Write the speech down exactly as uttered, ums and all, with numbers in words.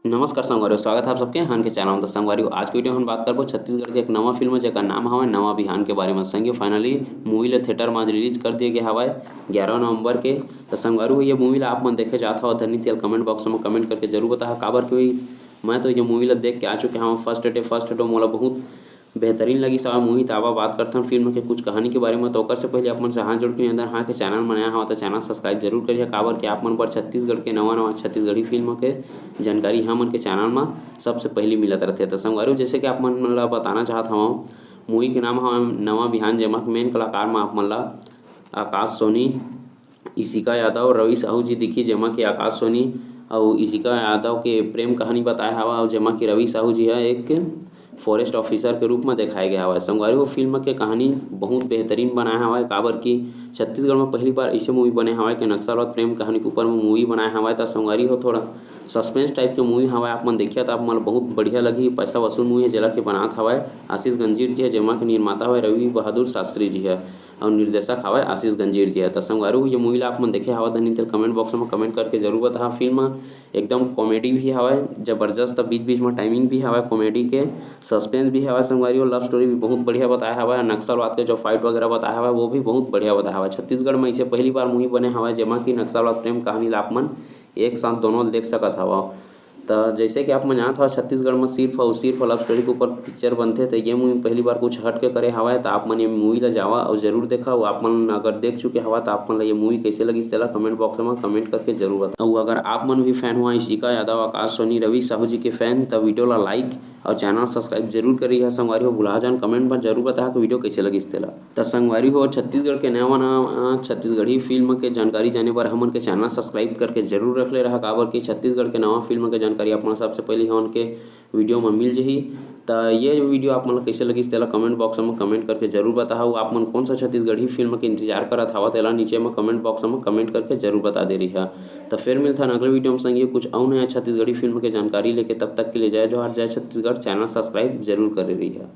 नमस्कार संगवारी हो, स्वागत है आप सबके हन के चैनल में। तो संगवारी हो, आज के वीडियो में हम बात करबो छत्तीसगढ़ के एक नवा फिल्म, जेकर नाम हवय नवा बिहान के बारे में। संगवारी हो, finally मूवी ला थिएटर में आज रिलीज कर दिए गए हवय ग्यारह नवंबर के। तो संगवारी हो, ये मूवी ला आप मन देखे जात हव धनी तेल, कमेंट बॉक्स में कमेंट करके जरूर बताहा, काबर कि मैं तो ये मूवी ला देख के आ चुके हवं फर्स्ट डे। फर्स्ट डे मोला बहुत बेहतरीन लगिस हवय मूवी। त आवा बात करथन फिल्म के कुछ कहानी के बारे में। तो ओकर से पहले आप मन से हाथ जोड़ के निवेदन, हाँ के चैनल में नया हवा तो चैनल सब्सक्राइब जरूर करिए, काबर कि आप मन बर छत्तीसगढ़ के नवा नवा छत्तीसगढ़ी फिल्म के जानकारी हमन के चैनल में सबसे पहले मिलत रहथे। तो संगवारी हो, जैसे कि आप मन ला बताना चाहत हवं, मूवी के नाम हवय नवा बिहान, जेमा मेन कलाकार में आप मन ला आकाश सोनी, इशिका यादव, रवि साहू जी दिखी, जेमा कि आकाश सोनी अउ इशिका यादव के प्रेम कहानी बताए हवय, अउ जेमा कि रवि साहू जी ह एक फॉरेस्ट ऑफिसर के रूप में देखाए गए हवय। संगवारी हो, फिल्म के कहानी बहुत बेहतरीन बनाए हवय, काबर कि छत्तीसगढ़ में पहली बार ऐसे मूवी बने हवय कि नक्सलवाद प्रेम कहानी के ऊपर में मूवी बनाए हवय। त संगवारी हो, थोड़ा सस्पेंस टाइप के मूवी हवय, आप मन देखिए त आप मन ल बहुत बढ़िया लगही। पैसा वसूल मूवी है, जेला के बनात हवय आशीष गंजीर जी है, जेमा के निर्माता हवय रवि बहादुर शास्त्री जी है। अउ निर्देशक हवय आशीष गंजीर जी ह। त संगवारी हो, ये मूवी ला आप मन देखे हवा धनी तेल, कमेंट बॉक्स में कमेंट करके जरूर बताहा। फिल्म एकदम कॉमेडी भी हवय, जबरदस्त, बीच बीच में टाइमिंग भी हवय कॉमेडी के, सस्पेंस भी हवय संगवारी हो, लव स्टोरी भी बहुत बढ़िया बताया हवय, नक्सलवाद के जो फाइट वगैरह बताया हवय वो भी बहुत बढ़िया बताया हवय। छत्तीसगढ़ में इसे पहली बार मूवी बने हवय जेमा कि नक्सलवाद प्रेम कहानी ला आप मन एक साथ दोनों देख सकत हवव। त जैसे कि आप मन जानत हव, छत्तीसगढ़ में सिर्फ अउ सिर्फ लव स्टोरी के ऊपर पिक्चर बनथे, त ये मूवी पहली बार कुछ हट के करे हवय। त आप मन ये मूवी ला जावा अउ जरूर देखा। अउ आप मन अगर देख चुके हवा, त आप मन ला ये मूवी कैसे लगिस, तेला कमेंट बॉक्स में कमेंट करके जरूर बताओ। अउ अगर आप मन भी फैन हुआ इशिका यादव, आकाश सोनी, रवि साहू जी के फैन, त वीडियो ला लाइक अउ चैनल सब्सक्राइब जरूर करिहा संगवारी हो। भुला जान, कमेंट में जरूर बताहा कि वीडियो कैसे लगिस तेला। त संगवारी हो, छत्तीसगढ़ के नवा नवा छत्तीसगढ़ी फिल्म के जानकारी जाने बर हमन के चैनल सब्सक्राइब करके जरूर रख ले रहा, काबर कि छत्तीसगढ़ के नवा फिल्म के जानकारी आप मन सबसे पहले हमन के वीडियो में मिल जही। त ये वीडियो आप मन ला कैसे लगिस, तेला कमेंट बॉक्स में कमेंट करके जरूर बताहा। आप मन कौन सा छत्तीसगढ़ी फिल्म के इंतजार करत हवा, तेला नीचे में कमेंट बॉक्स में कमेंट करके जरूर बता दे रही है। त फिर मिलता अगले वीडियो में संगे कुछ अउ नया छत्तीसगढ़ी फिल्म के जानकारी लेके। तब तक के लिए जय जोहार, जय छत्तीसगढ़। चैनल सब्सक्राइब जरूर करे रही है।